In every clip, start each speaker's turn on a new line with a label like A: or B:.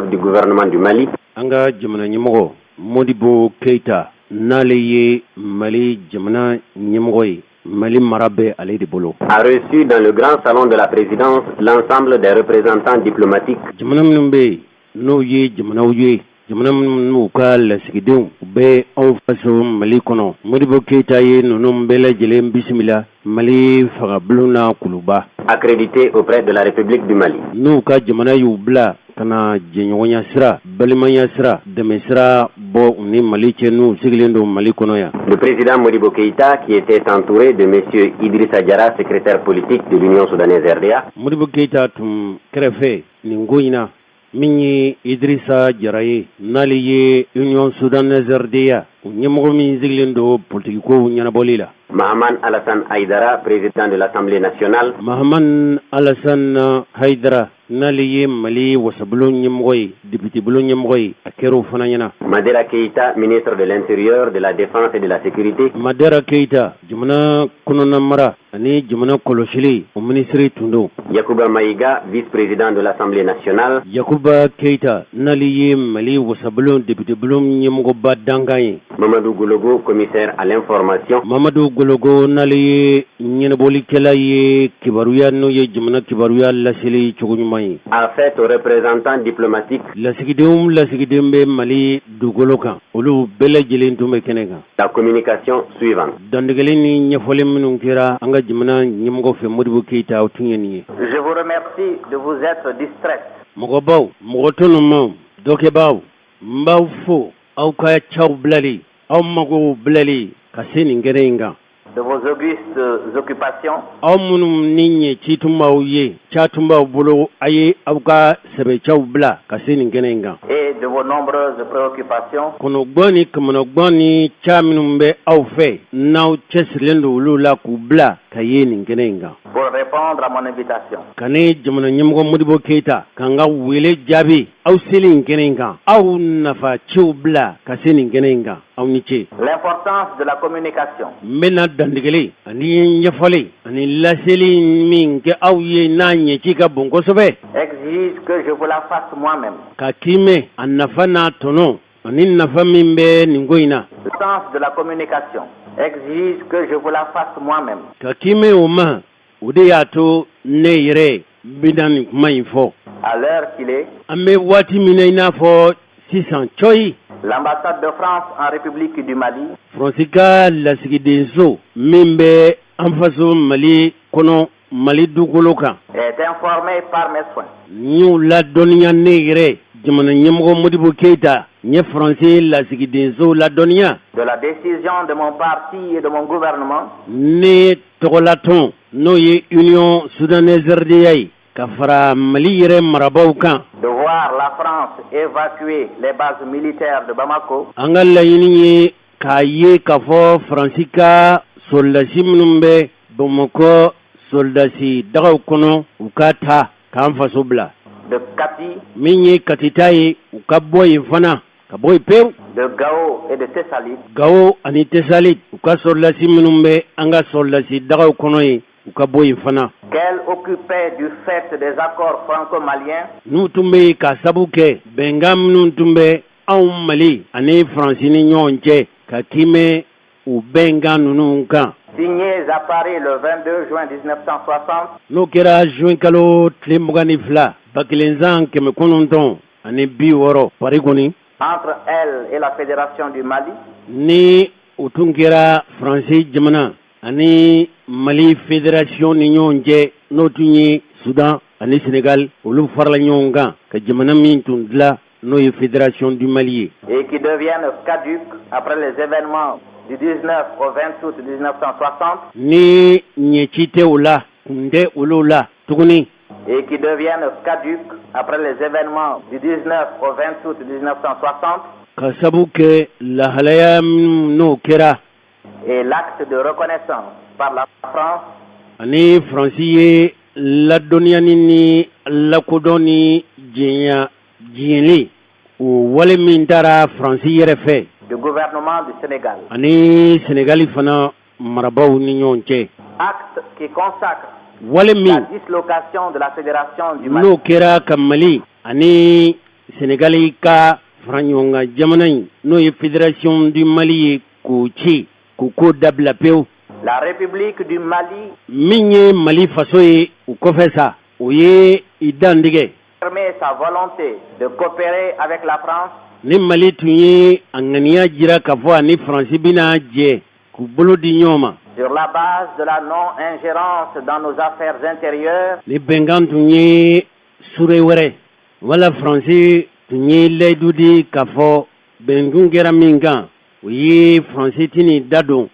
A: Du gouvernement du Mali.
B: An ka jamana ɲɛmɔgɔ Modibo Keyita, n'ale ye Mali jamana ɲɛmɔgɔ ye, Mali mara bɛ ale de bolo.
A: A reçu dans le grand salon de la présidence l'ensemble des représentants diplomatiques.
B: Jamana minnu bɛ yen, n'o ye jamanaw ye, jamana minnu n'u ka lasigidenw u bɛ anw faso Mali kɔnɔ, Modibo Keyita ye ninnu bɛɛ lajɛlen bisimila Mali fangabulon na Kuluba.
A: Accrédités auprès de la République du Mali.
B: N'u ka jamana y'u bila ka na jɛɲɔgɔnya sira, balimaya sira, dɛmɛ sira bɔ u ni Mali cɛ, n'u sigilen don Mali kɔnɔ yan.
A: Le président Modibo Keïta, qui était entouré de monsieur Idrissa Diarra, secrétaire politique de l'Union soudanaise RDA.
B: Modibo Keyita tun kɛrɛfɛ nin ko in na, min ye Idrissa Jara ye, n'ale ye Union soudanaise RDA o ɲɛmɔgɔ min sigilen don politikikow ɲɛnabɔli la.
A: Mahaman Alassane Haïdara, président de l'Assemblée nationale.
B: Mahaman Alassane Haïdara, n'ale ye Mali wasabulon ɲɛmɔgɔ ye, depitebulon ɲɛmɔgɔ ye, a kɛra o fana ɲɛna.
A: Madera Keïta, ministre de l'Intérieur, de la Défense et de la Sécurité.
B: Madera Keïta, jamana kɔnɔna mara ani jamana kɔlɔsili, o minisiri tun don.
A: Yacouba Maïga, vice-président de l'Assemblée nationale.
B: Yakuba Keïta, n'ale ye Mali wasabulon depitebulon ɲɛmɔgɔba dankan ye.
A: Mamadou Gologo, commissaire à l'information.
B: Mamadu Gologo, n'ale ye ɲɛnabɔlikɛla ye kibaruya, n'o ye jamana kibaruya laseli cogo ɲuman ye.
A: A fait aux représentants diplomatiques.
B: Lasigidenw lasigiden bɛ Mali dugukolo kan, olu bɛɛ lajɛlen tun bɛ kɛnɛ kan.
A: La communication suivante.
B: Dantigɛli ni ɲɛfɔli minnu kɛra an ka jamana ɲɛmɔgɔ fɛ, Modibo Keyita, o tun ye nin ye.
C: Je vous remercie de vous être distraite.
B: Mɔgɔbaw, mɔgɔ tɔnɔmaw, dɔkɛbaw, n b'aw fo aw ka caw bilali, aw magow bilali ka se nin kɛnɛ in kan.
C: De vos augustes occupations.
B: Aw minnu ni ɲɛ ci tun b'aw ye, ca tun b'aw bolo, a ye aw ka sɛbɛcaw bila ka se nin kɛnɛ in kan.
C: Et de vos nombreuses préoccupations.
B: Kɔnɔgbɔn ni kamanagwan ni ca minnu bɛ aw fɛ, n'aw cɛsirilen don olu la k'u bila ka ye nin kɛnɛ in kan.
C: Pour répondre à mon invitation.
B: Ka ne jamana ɲɛmɔgɔ Modibo Keyita ka n ka wele jaabi aw seli nin kɛnɛ in kan, aw nafa ciw bila ka se nin kɛnɛ in kan, aw ni ce.
C: L'importance de la communication.
B: N bɛna dantigɛli ani ɲɛfɔli ani laseli min kɛ aw ye, n'a ɲɛci ka bon kosɛbɛ.
C: Exige que je vous la fasse moi-même.
B: Ka kiimɛ a nafa n'a tɔnɔ ani nafa min bɛ nin ko in na.
C: L'importance de la communication exige que je vous la fasse moi-même.
B: Ka kiimɛ o ma, o de y'a to ne yɛrɛ bɛna nin kuma in fɔ.
C: À l'heure qu'il est,
B: An bɛ waati min na, i n'a fɔ sisan cɔyi,
C: l'ambassade de France en République du Mali
B: Faransi ka lasigidenso min bɛ an faso Mali kɔnɔ, Mali dugukolo kan,
C: est informée par mes soins
B: n y'u ladɔnniya, ne yɛrɛ jamana ɲɛmɔgɔ Modibo Keyita n ye Faransi lasigidenso ladɔnniya
C: de la décision de mon parti et de mon gouvernement
B: ne tɔgɔlatɔn, n'o ye Union soudanaise RDA ye, ka fara Mali yɛrɛ marabaaw kan,
C: de voir la France évacuer les bases militaires de Bamako
B: An ka laɲini ye k'a ye k'a fɔ Faransi ka soldasi minnu bɛ Bamakɔ soldasi dagaw kɔnɔ, u ka ta k'an faso bila.
C: de Kati,
B: Min ye Katita ye, u ka bɔ yen fana, ka bɔ yen pewu.
C: de Gao et de Tessalit
B: Gawo ani Tesalit, u ka soldasi minnu bɛ an ka soldasi dagaw kɔnɔ yen, u ka bɔ yen fana.
C: qu'elle occupait du fait des accords franco-maliens
B: N'u tun bɛ yen ka sabu kɛ bɛnkan minnu tun bɛ anw Mali ani Faransi ni ɲɔgɔn cɛ, ka kiimɛ u bɛnkan ninnu kan
C: signés à Paris le 22 juin 1960
B: n'o kɛra juin kalo tile 22 1960 Paris kɔni,
C: entre elle et la Fédération du Mali
B: ni o tun kɛra Faransi jamana ani Mali fédération ni ɲɔgɔn cɛ, n'o tun ye Sudan ani Sénégal, olu farala ɲɔgɔn kan ka jamana min tun dilan, n'o ye Fédération du Mali ye,
C: et qui deviennent caduques après les événements du 19 au 20 août 1960
B: ni ɲɛci tɛ o la, kun tɛ olu la tuguni,
C: et qui deviennent caduques après les événements du 19 au 20 août 1960
B: ka sabu kɛ lahalaya minnu n'o kɛra
C: et l'acte de reconnaissance par la France
B: ani Faransi ye ladɔnniyani ni lakodɔn ni jɛnya diɲɛli o wale min taara Faransi yɛrɛ fɛ
C: du gouvernement du Sénégal.
B: ani Senegali fana marabaaw ni ɲɔgɔn cɛ.
C: Acte qui consacre
B: Wale
C: la
B: min
C: dislocation de la Fédération du Mali.
B: n'o kɛra ka Mali ani Senegali ka faraɲɔgɔnkan jamana in, n'o ye Fédération du Mali ye, k'o ci, k'o ko dabila pewu.
C: La République du Mali
B: Min ye Mali faso ye, o kɔfɛ sa, o ye i dantigɛ.
C: sa volonté de coopérer avec la France
B: Ni Mali tun ye a ŋaniya jira k'a fɔ a ni Faransi bɛna jɛ k'u bolo di ɲɔgɔn ma
C: sur la base de la non-ingérence dans nos affaires intérieures
B: ni bɛnkan tun ye sure wɛrɛ wala Faransi tun ye layidu di k'a fɔ bɛnkun kɛra min kan, o ye Faransi tɛn'i da don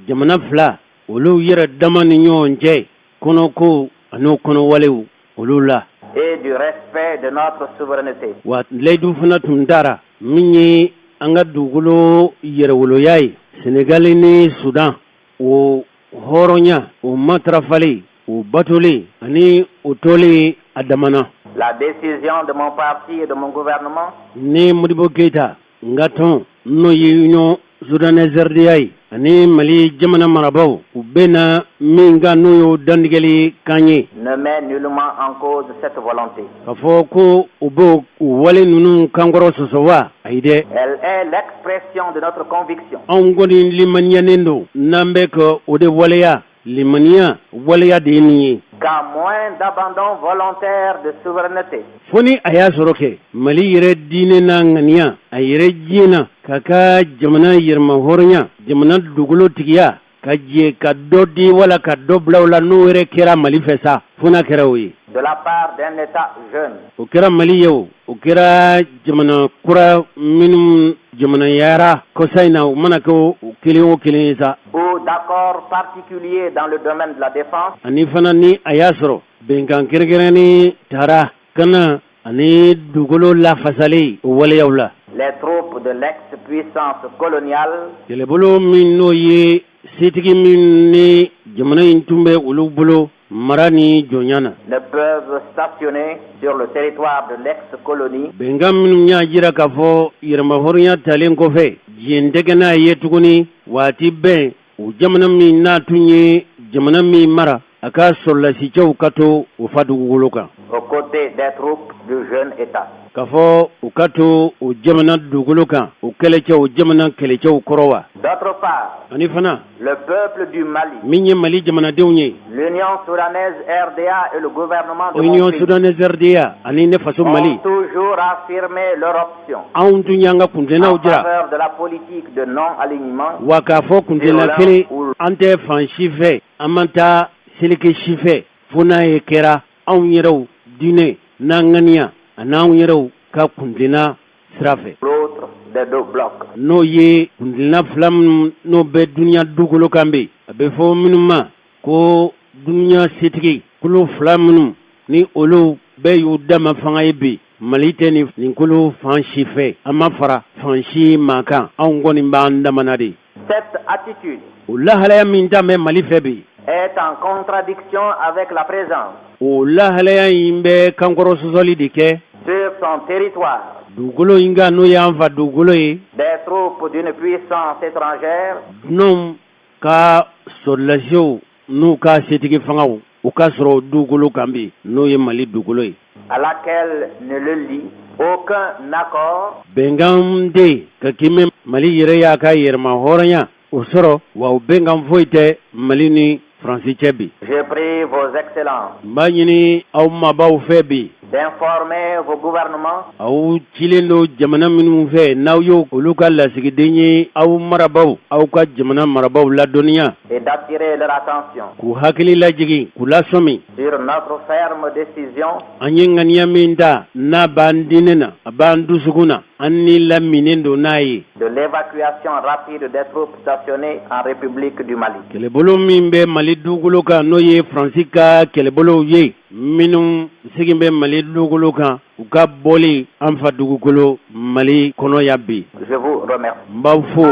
B: jamana fila olu yɛrɛ dama ni ɲɔgɔn cɛ kɔnɔko an'o kɔnɔwalew olu la
C: et du respect de notre souveraineté.
B: Wa layidu fana tun tara min ye an ka dugukolo yɛrɛwoloya ye, Senegali ni Sudan, o hɔrɔnya, o matarafali, o batoli ani o tɔli a damana.
C: La décision de mon parti et de mon gouvernement
B: Ne Modibo Keyita, n ka tɔn, n'o ye Union Soudanaise RDA ye, ani Mali jamana marabaaw, u bɛnna min kan, n'o y'o dantigɛli kan ye
C: ne met nullement en cause cette volonté.
B: K'a fɔ ko u b'o wale ninnu kankɔrɔ sɔsɔ wa, ayi dɛ.
C: Elle est l'expression de notre conviction
B: Anw kɔni limaniyanen don n'an bɛ ka o de waleya, limaniya waleya de ye nin ye.
C: qu'à moins d'abandon volontaire de souveraineté
B: Fo ni a y'a sɔrɔ kɛ Mali yɛrɛ diinɛ n'a ŋaniya, a yɛrɛ diɲɛ na k'a ka jamana yɛrɛma hɔrɔnya, jamana dugukolo tigiya, ka jɛ ka dɔ di wala ka dɔ bila o la, n'o yɛrɛ kɛra Mali fɛ sa, fo n'a kɛra o ye.
C: de la part d'un État jeune
B: O kɛra Mali ye, o o kɛra jamana kura minnu jamanayara kɔsa in na, o mana kɛ o kelen o kelen ye sa.
C: ou d'accords particuliers dans le domaine de la défense
B: Ani fana, ni a y'a sɔrɔ bɛnkan kɛrɛnkɛrɛnnen tara kana ani dugukolo lafasalen, o waleyaw la.
C: Les troupes de l'ex-puissance coloniale
B: Kɛlɛbolo min, n'o ye setigi min ni jamana in tun bɛ olu bolo mara ni jɔnya na
C: ne peuvent stationner sur le territoire de l'ex-colonie
B: Bɛnkan minnu y'a jira k'a fɔ yɛrɛmahɔrɔnya talen kɔfɛ, diɲɛ tɛ kɛ n'a ye tuguni waati bɛn o jamana min n'a tun ye jamana min mara, a ka sɔrɔlasicɛw ka to o fa dugukolo kan
C: aux côtés des troupes du jeune État.
B: K'a fɔ u ka to o jamana dugukolo kan, o kɛlɛcɛw, jamana kɛlɛcɛw kɔrɔ wa.
C: D'autre part,
B: Ani fana,
C: le peuple du Mali,
B: min ye Mali jamanadenw ye,
C: l'Union soudanaise RDA et le gouvernement de mon
B: Union
C: pays
B: Soudanaise RDA ani ne faso Mali
C: ont toujours affirmé leur option
B: anw tun y'an ka kuntilennaw
C: en
B: jira
C: faveur de la politique de non-alignement
B: wa k'a fɔ kuntilenna kelen, an tɛ fan si fɛ, an man taa seleke si fɛ, fo n'a ye kɛra anw yɛrɛw diinɛ n'an ŋaniya an'anw yɛrɛw ka kuntilenna sira fɛ,
C: l'autre des deux blocs.
B: N'o ye kuntilenna fila minnu n'o bɛ duniya dugukolo kan bi, a bɛ fɔ minnu ma ko duniya setigi kolo fila minnu ni olu bɛɛ y'u dama fanga ye bi. Mali tɛ nin kolo fan si fɛ, an ma fara fan si maa kan, anw kɔni b'an damana de.
C: Cette attitude
B: O lahalaya min ta bɛ Mali fɛ bi,
C: est en contradiction avec la présence
B: o lahalaya in bɛ kankɔrɔ sɔsɔli de kɛ
C: sur son territoire
B: dugukolo in kan, n'o y'an fa dugukolo ye,
C: des troupes d'une puissance étrangère
B: dunanw ka sɔrɔlasiw n'u ka setigi fangaw, u ka sɔrɔ dugukolo kan bi, n'o ye Mali dugukolo ye,
C: à laquelle ne le lie aucun accord
B: Bɛnkan tɛ yen ka k'i Mali yɛrɛ y'a ka yɛrɛma hɔrɔnya o sɔrɔ wa, o bɛnkan foyi tɛ Mali ni Faransi cɛ bi.
C: Je prie vos excellences
B: N b'a ɲini aw mabaaw fɛ bi
C: d'informer vos gouvernements
B: aw cilen don jamana minnu fɛ, n'aw y'o olu ka lasigiden ye, aw marabaaw, aw ka jamana marabaaw ladɔnniya
C: et d'attirer leur attention
B: k'u hakili lajigin, k'u lasɔmi
C: sur notre ferme décision
B: an ye ŋaniya min ta, n'a b'an diinɛ na, a b'an dusukun na, an ni laminen don n'a ye
C: de l'évacuation rapide des troupes stationnées en République du Mali.
B: Kɛlɛbolo min bɛ Mali dugukolo kan, n'o ye Faransi ka kɛlɛbolow ye minnu segin bɛ Mali dugukolo kan, u ka bɔli an fa dugukolo Mali kɔnɔ yan bi.
C: Je vous remercie.
B: N b'aw fo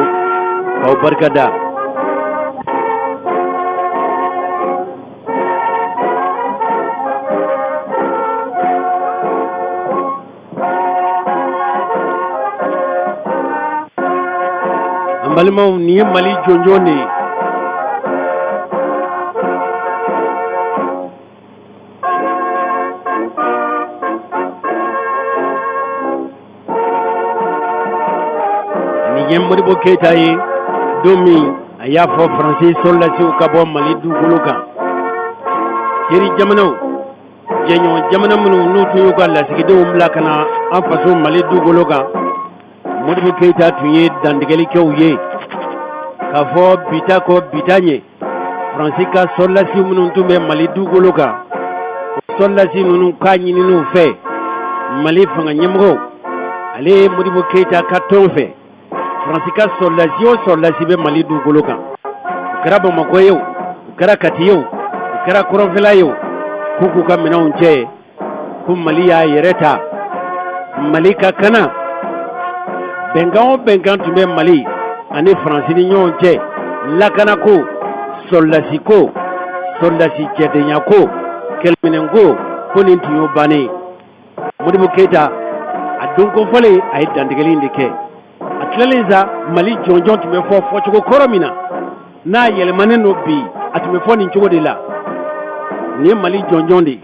B: k'aw barika da. An balimaw, nin ye Mali jɔnjɔn de ye. Nin ye Modibo Keyita ye don min a y'a fɔ Faransi sɔrɔdasiw ka bɔ Mali dugukolo kan. Teri jamanaw, jɛɲɔgɔn jamana minnu n'u tun y'u ka lasigidenw bila ka na an faso Mali dugukolo kan, Modibo Keyita tun ye dantigɛli kɛ u ye k'a fɔ bi ta kɔ bi ta ɲɛ. Faransi ka sɔrɔdasi minnu tun bɛ Mali dugukolo kan, o sɔrɔdasi ninnu k'a ɲinin'u fɛ Mali fanga ɲɛmɔgɔw, ale ye Modibo Keyita ka tɔn fɛ, Faransi ka sɔrɔdasi o sɔrɔdasi bɛ Mali dugukolo kan, o kɛra Bamakɔ ye o, o kɛra Kati ye o, o kɛra kɔrɔnfɛla ye o, k'u k'u ka minɛnw cɛ. Ko Mali y'a yɛrɛ ta, Mali ka kana bɛnkan o bɛnkan tun bɛ Mali ani Faransi ni ɲɔgɔn cɛ, lakanako, sɔrɔdasiko, sɔrɔdasi cɛdenyako, kɛlɛminɛnko, ko nin tun y'o bannen ye. Modibo Keyita a don kofɔlen a ye dantigɛli in de kɛ. A tilalen sa, Mali jɔnjɔn tun bɛ fɔ fɔcogo kɔrɔ min na, n'a yɛlɛmanen don bi, a tun bɛ fɔ nin cogo de la. Nin ye Mali jɔnjɔn de ye.